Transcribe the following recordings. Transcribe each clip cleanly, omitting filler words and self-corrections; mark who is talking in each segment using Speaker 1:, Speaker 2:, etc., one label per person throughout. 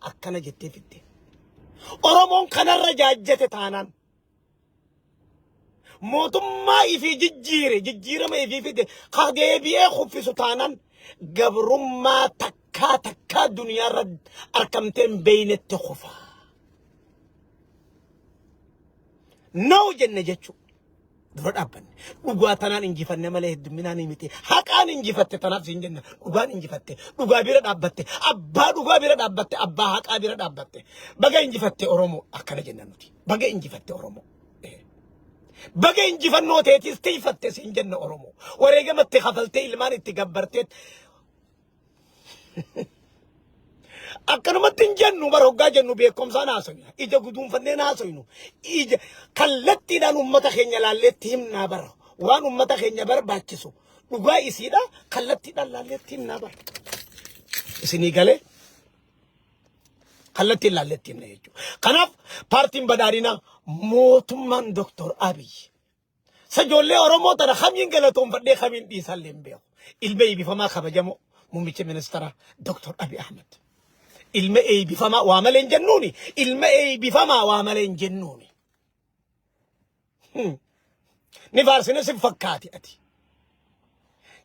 Speaker 1: Akkana jettee fidde. Oromoon kanarra jaajjate taanaan mootummaa ifii jijjiire jijjiirama ifii fide ka deebi'ee kuffisu taanaan gabrummaa takkaa takkaa duniyaarra arkamtee hin beeynetti kufa. No jenne jechuudha. Dura dhaabbanne. Dhugaa tanaan injifanne malee heddumminaan miti. Haqaan injifatte tanaaf siin jenna. Dhugaan injifatte. Dhugaa bira dhaabbatte. Abbaa dhugaa bira dhaabbatte. Abbaa haqaa bira dhaabbatte. Baga injifatte Oromoo akkana jenna nuti. Baga injifatte Oromoo. Baga injifannoo teetis tiifatte siin jenna Oromoo. Wareegamatti kafaltee ilmaan itti gabbartee Akkanumatti hin jennu bara hoggaa jennu beekumsaan haasofna. Ija guduunfanneen haasofnu. Ija kallattiidhaan uummata keenya laalleetti himnaa bara. Waan uummata keenya barbaachisu dhugaa isiidha kallattiidhaan laalleetti himnaa bara. Isinii galee kallattiin laalleetti himna jechuudha. Kanaaf paartiin badhaadhinaa mootummaan Dooktor Abiy Sa ijoollee Oromoo tana kamiin galatoonfadhee kamiin dhiisallee hin beeku. Ilma eebbifamaa kabajamoo muummicha ministeeraa Dr. Abiy Ahmed. Ilma eebbifamaa waa malee hin jennuuni. Ilma eebbifamaa waa malee hin jennuuni. Ni faarsine si fakkaati ati.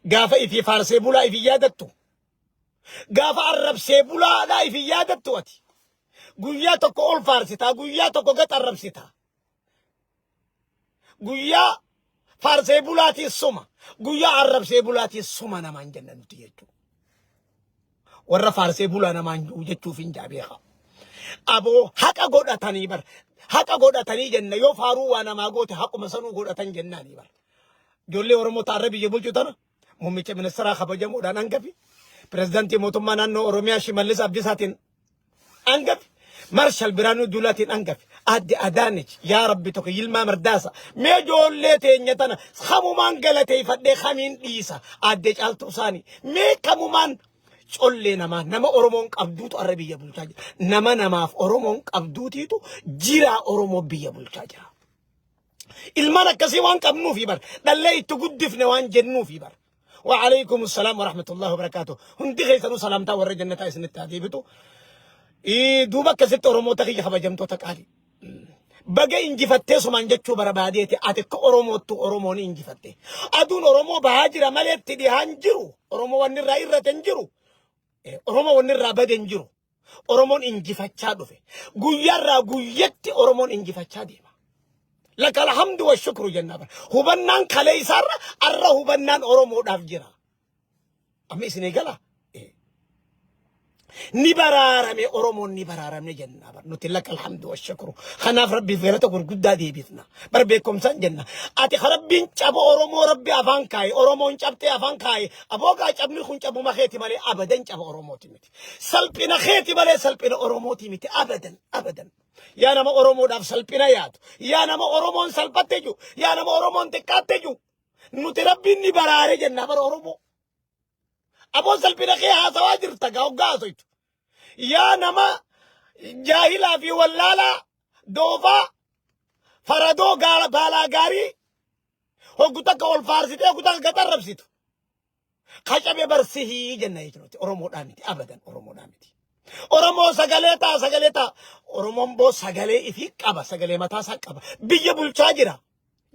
Speaker 1: Gaafa ifii faarsee bulaa ifii yaadattu. Gaafa arrabsee bulaadhaa ifii yaadattu ati. Guyyaa tokko ol faarsitaa guyyaa tokko gad arrabsitaa. Guyyaa faarsee bulaatii suma. Guyyaa arrabsee bulaatii suma namaan jenna nuti jechuudha. Warra faarsee bulaa namaan jiru jechuuf hin jaa beeka. Aboo haqa godhatanii bar. Haqa godhatanii jenna yoo faaruu waa namaa goote haquma sanuu godhatan jennaanii bar. Ijoollee Oromoo taarra biyya bulchu tana muummicha ministeeraa kabajamoodhaan hangafi pirezidaantii mootummaa naannoo Oromiyaa Shimallis Abdiisaatiin angafi Marshal Biraanuu Juulaatiin angafi Aadde Adaanech yaa Rabbi tokko Yilmaa Mardaasa mee ijoollee teenya tana kamumaan galateeffadhee kamiin dhiisa Aadde Caaltuu Saanii mee kamumaan collee namaa nama Oromoon qabduutu arra biyya bulchaa jira nama namaaf Oromoon qabduutiitu jiraa Oromoo biyya bulchaa jira. Ilmaan akkasii waan qabnuufi bar dhallee itti guddifne waan jennuufi bar. Wa'alaikum salaam wa rahmatullahi wa barakaatuh. Hundi keessanuu salaamtaa warra jannataa isinitti haa deebitu. Duuba akkasitti Oromoota kiyya kabajamtoota qaalii. Baga injifattee sumaan jechuu barbaadeeti ati akka Oromoottu Oromoon injifatte. Aduun Oromoo bahaa jira malee itti dhihaan jiru. Oromoo wanni irraa irrate hin jiru. Oromoo wanni irraa bade hin jiru. Oromoon injifachaa dhufe. Guyyaarraa guyyatti Oromoon injifachaa deema. Laka alhamdu wa shukru jennaa bara. Hubannaan kalee isaarra arra hubannaan Oromoodhaaf jira. Amma isin eegala. Ni baraarame Oromoon ni baraaramne jennaa bara. Nuti laka alhamdu wa shukru. Kanaaf Rabbiif galata gurguddaa deebifna. Bar beekumsaan jenna. Ati ka Rabbiin caba Oromoo Rabbi afaan kaaye. Oromoon cabxee afaan kaaye. Aboogaa cabni kun cabuma keeti malee abadan caba Oromooti miti. Salphina keeti malee salphina Oromooti miti abadan abadan. Yaa nama Oromoodhaaf salphina yaadu. Yaa nama Oromoon salphatte jiru. Yaa nama Oromoon xiqqaatte jiru. Nuti Rabbiin ni baraare jenna bara Oromoo. Aboon salphina kee haasawaa jirta gaa hoggaa haasoytu. Yaa nama jaahilaa fi wallaalaa doofaa faradoo baalaa gaarii hoggu takka ol faarsitee hoggu takka gad arrabsitu. Kacabe barsihii jenna jechuudha. Oromoodhaa miti abadan Oromoodhaa miti. Oromoo sagalee ta'a sagalee ta'a. Oromoon boo sagalee ifii qaba sagalee mataa isaa qaba. Biyya bulchaa jira.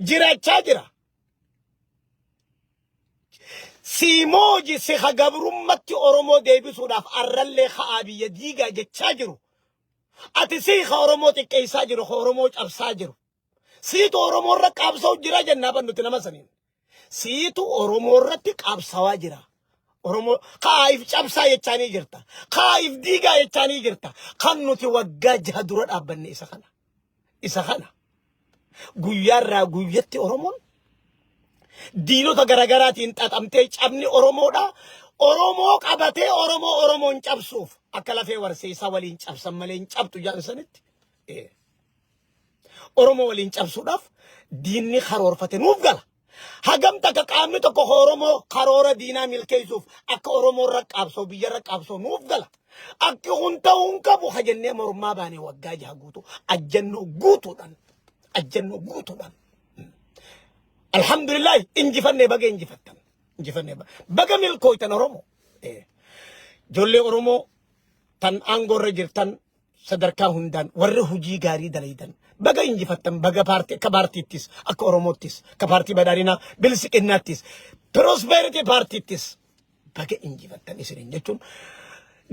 Speaker 1: Jiraachaa jira. Siimooji si ha gabrummatti Oromoo deebisuudhaaf arrallee ka'aa biyya diigaa jechaa jiru. Ati si ha Oromoo xiqqeessaa jiru ha Oromoo cabsaa jiru. Siitu Oromoo irra qaabsa'u jira jennaa ban nuti nama saniin. Siitu Oromoo irratti qaabsawaa jira. Oromoo kaa'iif cabsaa jechaanii jirta. Kaa'iif diigaa jechaanii jirta. Kan nuti waggaa jaha dura dhaabbanne isa kana. Isa kana. Guyyaarraa guyyatti Oromoon diinota garaagaraatiin xaxamtee cabni Oromoodha. Oromoo qabatee Oromoo Oromoon cabsuuf akka lafee warseessaa waliin cabsan malee hin cabxu jedhan sanitti. Oromoo waliin cabsuudhaaf diinni karoorfate nuuf gala. Hagam takka qaamni tokko ka Oromoo karoora diinaa milkeessuuf akka Oromoo irra qaabsoo biyya irra qaabsoo nuuf gala. Akki kun ta'uu hin qabu ka jennee mormaa baane waggaa jaha guutuu ajjannoo guutuudhaan ajjannoo guutuudhaan. Alhamdulillah injifannee baga injifattan. Injifannee baga milkooytan Oromoo. Ijoollee Oromoo Tan aangoorra jirtan sadarkaa hundaan warri hojii gaarii dalaydan baga injifattan, baga paartii akka paartiittis, akka Oromoottis, akka paartii badhaadhinaa bilisiqinnaattis, Prosperity Paartiittis baga injifattan isiniin jechuun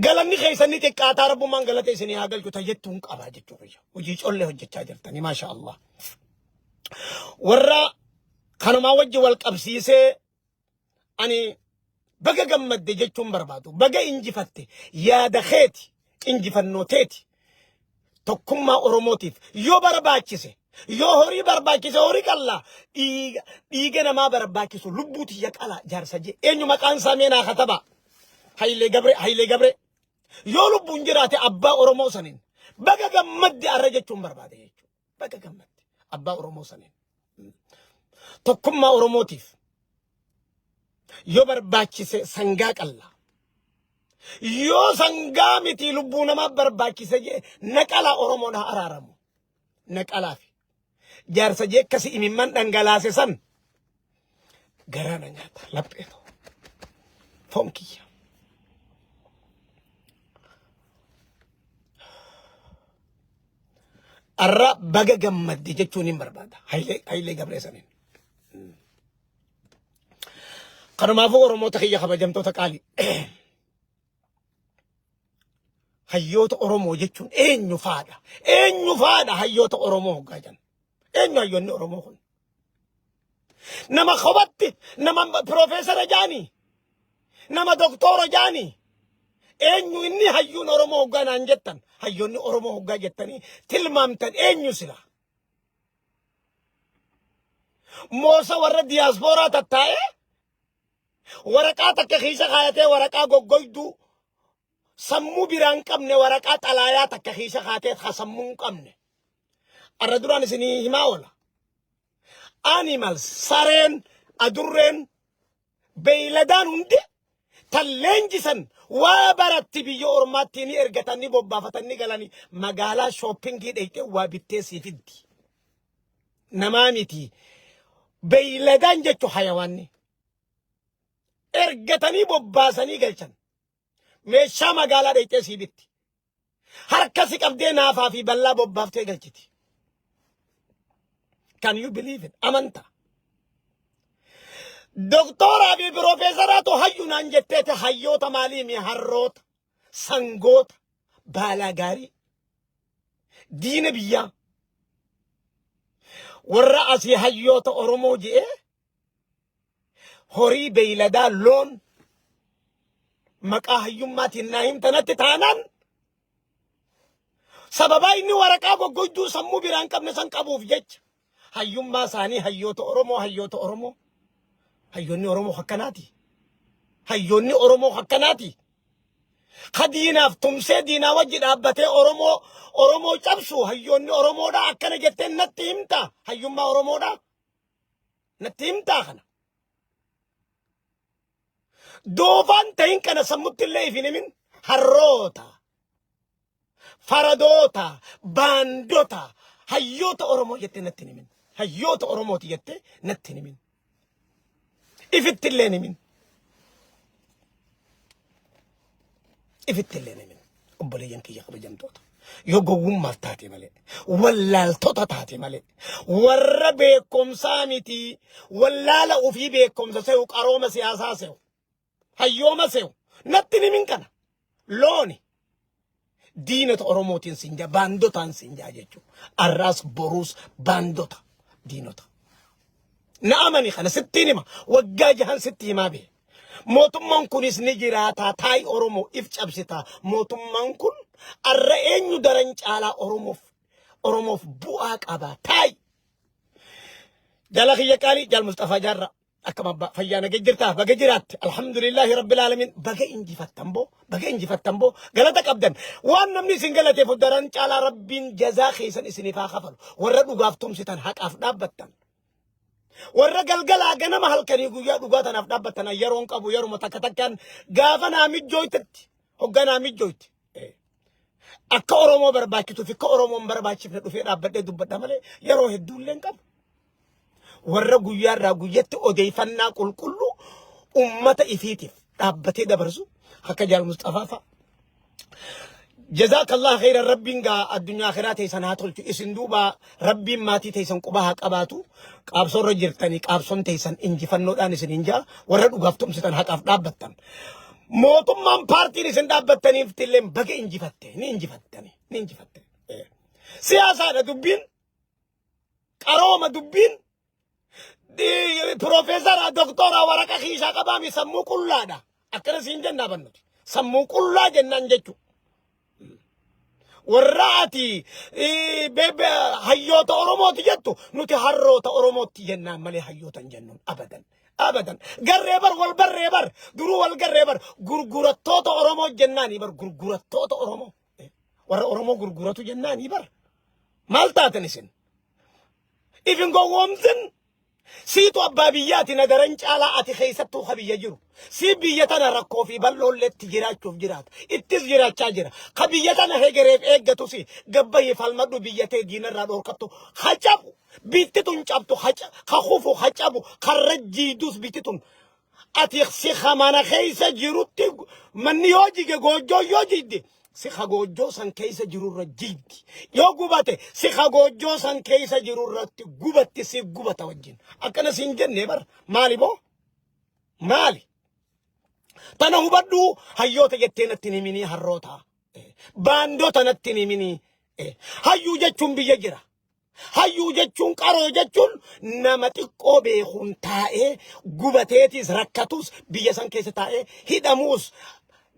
Speaker 1: galanni keessan ni xiqqaataa, rabbummaan galata isinii haa galchu tajettuun qabaa jechuudha. Hojii collee hojjechaa jirtanii, maasha Allah. Warra kanumaa wajji wal qabsiisee ani baga gammadde jechuun barbaadu, baga injifatte, yaada keeti, injifannoo teeti, tokkummaa Oromootiif yoo barbaachise, yoo horii barbaachise horii qallaa, dhiiga dhiiga namaa barbaachisu lubbuu tiyya qalaa jaarsa jee eenyu maqaan isaa meenaa katabaa, Hayilee Gabree, Hayilee Gabree yoo lubbuun jiraate, abbaa Oromoo saniin baga gammadde arra jechuun barbaade jechuudha. Baga gammadde abbaa Oromoo saniin. Tokkummaa Oromootiif yoo barbaachise sangaa qallaa. Yoo sangaa miti lubbuu namaa barbaachise jee naqalaa, Oromoon haa araaramu. Naqalaafi. Jaarsa jee akkasi imimman dhangalaase san garaa na nyaata lapheeto. Foon kiyya. Arra baga gammadde jechuun hin barbaada. Hayilee Gabree saniin. Kanumaafuu Oromoota kiyya kabajamtoota qaalii. Hayyoota Oromoo jechuun eenyu faadha? Eenyu faadha hayyoota Oromoo hoggaa jedhan? Eenyu hayyoonni Oromoo kun? Nama kophatti nama piroofeesara jaanii? Nama doktoora jaanii? Eenyu inni hayyuun Oromoo hoggaa naan jettan? Hayyoonni Oromoo hoggaa jettanii tilmaamtan eenyu sila? Moosa warra diyaaspooraa tattaa'ee waraqaa takka keessa kaayatee, waraqaa goggoyduu sammuu biraan qabne, waraqaa xalaayaa takka keessa kaatee ka sammuu hin qabne. Arra duraan isinii himaa oola. Animal, sareen, adurreen, beeyladaan hundi tan leenjisan waa baratti, biyya ormaatti ni ergatan, ni bobbaafatan, ni galanii magaalaa shopping dheeyxee waa bittee sii fiddi. Namaa miti. Beeyladaan jechu hayawaanni. Ergatanii bobbaasanii galchan. Meeshaa magaalaa dheeyxee sii bitti. Harka si qabdee naafaa fi ballaa bobbaaftee galchiti. Can you believe it? Amanta. Doktooraa fi piroofeesaraatu hayyu naan jetteeti, hayyoota maaliimi? Harroota, sangoota, baalaa gaarii, diina biyyaa. Warra asii hayyoota Oromoo je'ee horii beeyladaa loon maqaa hayyummaatiin naa himta natti taanaan, sababaa inni waraqaa goggoyduu sammuu biraan qabne san qabuuf jecha hayyummaa isaanii hayyoota Oromoo, hayyoota Oromoo, hayyoonni Oromoo akkanaati. Hayyoonni Oromoo akkanaati. Ka diinaaf tumsee diinaa wajji dhaabbatee Oromoo cabsu hayyoonni Oromoodha akkana jettee natti himta, hayyummaa Oromoodha natti himtaa kana. Doofaan ta'in kana sammutti illee if hin himin. Harroota, faradoota, baandota hayyoota Oromoo jettee natti hin himin. Hayyoota Oromooti jettee natti hin himin. Ifitti illee hin himin. Ifitti illee hin himin. Obboleeyyan kiyya kabajamtoota. Yoo gowwummaaf taate malee, wallaaltota taate malee, warra beekumsaa miti, wallaala ofii beekumsa se'u, qarooma siyaasaa se'u, hayyooma se'u, natti hin himin kana. Looni diinota Oromootiin siin jaa, baandotaan siin jaa jechuudha. Arraas boruus baandota diinota. Na amani, kana sittiin hima. Waggaa jahan sitti himaa bee. Mootummaan kunis ni jiraataa taayi Oromoo if cabsitaa. Mootummaan kun arra eenyu daran caalaa Oromoof bu'aa qaba taayi. Jala kiyya qaalii Jaal Musxafaa Jaarraa, akkam abbaa, fayyaa nagee jirtaa? Baga jiraatte. Alhamdulillahi rabbil aalamiin. Baga injifattan boo, baga injifattan boo, galata qabdan. Waan namni isin galateef daran caalaa rabbiin jazaa keessan isiniif haa kafalu. Warra dhugaaf tumsitan, haqaaf dhaabbattan, warra galgalaa ganama halkanii guyyaa dhugaa tanaaf dhaabbattan, yeroon qabu yeruma takka takkaan gaafa naa mijjooytetti, hoggaa naa mijjooyte akka Oromoo barbaachisuuf akka Oromoon barbaachifne dhufee dhaabbadhee dubbadha malee yeroo hedduullee hin qabu. Warra guyyaarraa guyyatti odeeffannaa qulqulluu ummata ifiitiif dhaabbatee dabarsu akka Jaal Musxafaa fa'a. Jazaakallah khairan. Rabbiin gaa addunyaa akhiraa teessan haa tolchu. Isin duuba Rabbiin maatii teessan quba haa qabaatu. Qaabsoorra jirtanii, qaabsoon teessan injifannoodhaan isin hin jaa. Warra dhugaaf tumsitan, haqaaf dhaabbattan. Mootummaan paartiin isin dhaabbattaniif illee baga injifatte, ni injifattani, ni injifatte. Siyaasaadha dubbiin, qarooma dubbiin. Piroofeesara, doktora, waraqa kiishaa qabaami, sammuu qullaadha. Akkana siin jennaa bannuti. Sammuu qullaa jennaan jechuudha. Warra ati hayyoota Oromooti jettu, nuti harroota Oromootti jennaan malee hayyoota hin jennuun abadan. Abadan. Garree bar, wal barree bar, duruu wal garree bar, gurgurattoota Oromoo jennaanii bar, gurgurattoota Oromoo. Warra Oromoo gurguratu jennaanii bar. Maal taatan isin? Ifin gowwoomsin. Siitu abbaa biyyaati na daran caalaa, ati keessattuu ka biyya jiru. Si biyya tana rakkoo fi bal'oolleetti jiraachuuf jiraata. Ittis jiraachaa jira. Ka biyya tana hegereef eeggatu si gabbahi falmadhu, biyya tee diinarraa dhoorkattu. Ha cabu. Biitti tun cabtu, ha kufu, ha cabu, karra jiidus biitti tun. Ati si mana keessa jirutti manni yoo jige, goojjoo yoo jigde, si ka goojjoo san keessa jirurra jigdi. Yoo gubate, si ka goojjoo san keessa jirurratti gubatti, si gubata wajjin. Akkana siin jennee bar, maali boo? Maali? Tana hubadhu, hayyoota jettee natti hin himinii harroota. Baandota natti hin himinii. Hayyuu jechuun biyya jira. Hayyuu jechuun, qaroo jechuun, nama xiqqoo beekuun taa'ee gubateetis rakkatus, biyya san keessa taa'ee hidhamuus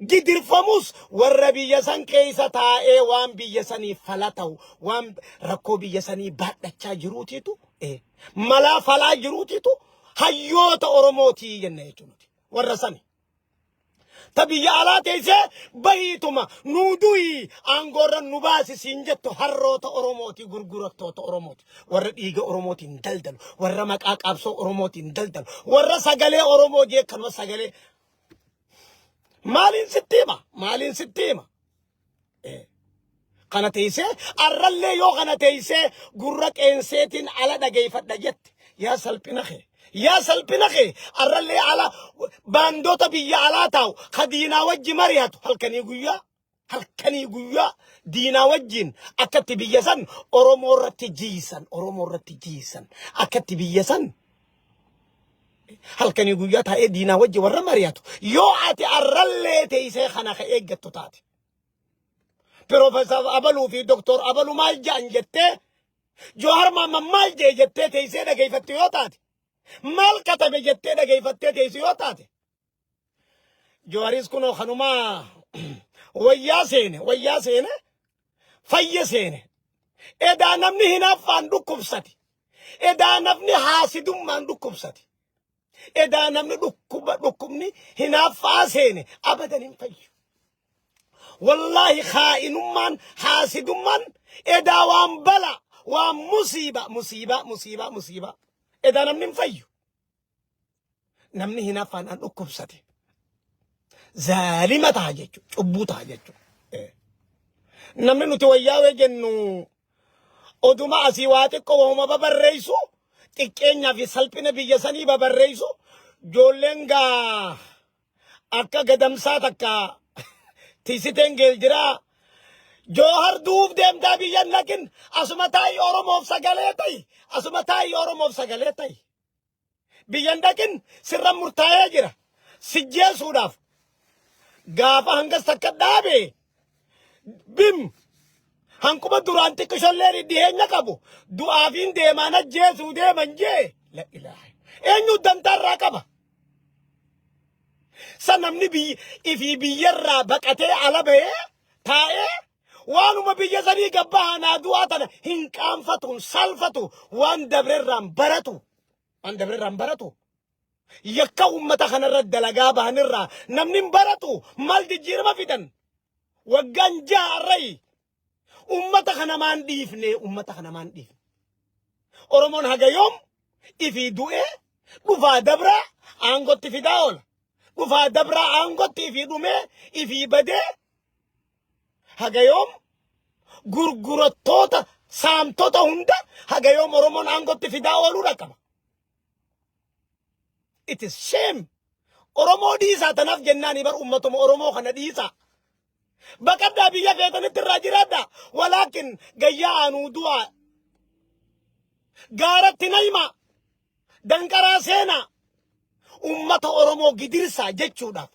Speaker 1: gidirfamus, warra biyya san keessa taa'ee waan biyya sanii fala ta'u, waan rakkoo biyya sanii baadhachaa jiruutiitu, malaa falaa jiruutiitu hayyoota Oromootii jenna jechuudha. Warra sani. Ta biyya alaa teessee bahiituma nuu du'i, aangoorra nu baasi siin jettu harroota Oromooti, gurgurattoota Oromooti. Warra dhiiga Oromootiin daldalu, warra maqaa qabsoo Oromootiin daldalu, warra sagalee Oromoo jee kanuma sagalee. Maaliin sitti hima? Maaliin sitti hima? Kana teessee arrallee yoo kana teessee gurra qeenseetiin ala dhageeffadha jette, yaa salphina kee. Yaa salphina kee, arrallee ala baandota biyya alaa taa'u ka diinaa wajji mari'atu, halkanii guyyaa, halkanii guyyaa diinaa wajjin akkatti biyya san Oromoo irratti jiisan, Oromoo irratti jiisan, akkatti biyya san halkanii guyyaa taa'ee diinaa wajji warra mari'atu, yoo ati arrallee teessee kana ka eeggattu taate. Piroofeesar Abaluu fi Doktor Abaluu maal jedhan jettee, Joohar Maamman maal jee jettee teessee dhageeffattu yoo taate, maal katabe jettee dhageeffattee teessu yoo taate, Jooharis kunoo kanumaa wayyaa seene, wayyaa seene, fayya seene. Edaa namni hinaaffaan dhukkubsate. Edaa namni haasidummaan dhukkubsate. Edaa namni dhukkuba, dhukkubni hinaaffaa seene abadan hin fayyu. Wallaahi, kaa'inummaan, haasidummaan edaa waan bala, waan musiiba, musiiba, musiiba, musiiba. Edaa namni hin fayyu. Namni hinaaffaan an dhukkubsate zaalima ta'a jechuudha. Cubbuu ta'a jechuudha. Namni nuti wayyaawee jennu oduma asii waa xiqqoo wahuma babarreessu, xiqqeenyaa fi salphina biyya sanii babarreessu, ijoolleen gaa akka gadamsaa takka tiisiteen geeljiraa, Joohar duuf deemtaa, biyyan lakin asuma taa'i, Oromoof sagalee ta'i, asuma taa'i, Oromoof sagalee ta'i. Biyyan dhaqin, sirra murtaa'ee jira. Sijjeesuudhaaf gaafa hangas takka dhaabe bim hanquma duraan xiqqisholleen dhiyeenya qabu du'aafiin deemaan ajjeesuu deeman jee, la ilaaha, eenyu dantaarraa qaba? Sa namni biyya ifii biyyarraa baqatee ala bahee taa'ee waanuma biyya sanii gabbahaa naa du'aa tana hin qaanfatu, hin salfatu, waan dabrerraan baratu, waan dabrerraan baratu. Yakka ummata kanarra dalagaa bahanirraa namni hin baratu. Maal jijjiirama fidan? Waggaan 6 arrayi ummata kana maan dhiifne? Ummata kana maan dhiifne? Oromoon haga yoom ifii du'ee dhufaa dabraa aangotti fidaa oola? Dhufaa dabraa aangotti ifii dhumee ifii badee, haga yoom gurgurattoota saamtota hunda, haga yoom Oromoon aangotti fidaa ooluu qaba? It is shame. Oromoo dhiisaa tanaaf jennaani bar, ummatuma Oromoo kana dhiisaa. Baqadhaa biyya feetanitti irraa jiraadhaa. Walaakin gayyaa aanuu du'aa. Gaaratti naymaa. Danqaraa seenaa. Ummata Oromoo gidirsaa jechuudhaaf.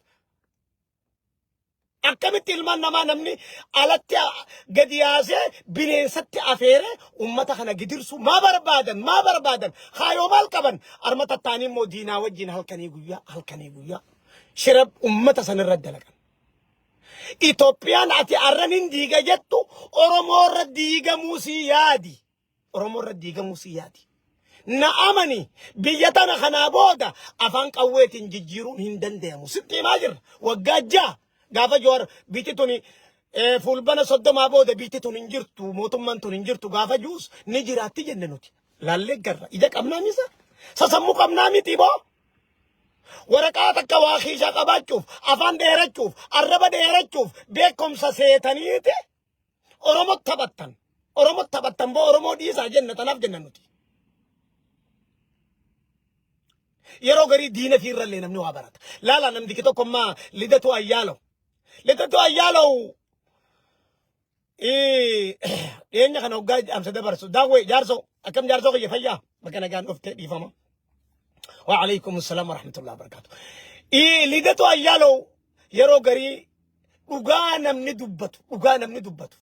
Speaker 1: Akkamitti ilmaan namaa namni alatti gadi yaasee bineensatti afeeree ummata kana gidirsu maa barbaadan maa barbaadan kaayoo maal qaban arma tattaanii immoo diinaa wajjin halkanii guyyaa halkanii guyyaa shira ummata sanirra dalagan. Itoophiyaan ati arran hin diiga jettu Oromoo irra diigamuu sii yaadi. Oromoo irra diigamuu sii yaadi. Na amani biyya tana kanaa booda afaan qawweetiin jijjiiruun hin danda'amu. Sitti himaa jirra. Waggaa 6 gaafa Jawaar biyyi tuni fuulbana 30 booda biyyi tun hin jirtu mootummaan tun hin jirtu gaafa juus ni jiraatti jenne nuti. Laallee garra ija qabnaa misa. Sasammuu qabnaa miti boo. Waraqaa takka waa kiishaa qabaachuuf afaan dheerachuuf arraba dheerachuuf beekumsa seetaniiti. Oromo taphattan. Oromo taphattan boo Oromoo dhiisaa jenna tanaaf jenna nuti. Yeroo garii diina fi irrallee namni waa barata. Laala namni tokko ammaa Lidatu Ayyaalaw. Lidatu Ayyaalaw dhiyeenya kana hoggaa amsa dabarsu. Daawwee jaarsoo akkam jaarsoo kiyya fayyaa bakka nagaan dhuftee dhiifama. Wa alaikum assalam wa rahmatullahi wa barakatuh. Lidatu Ayyaalaw yeroo garii dhugaa namni dubbatu dhugaa namni dubbatu.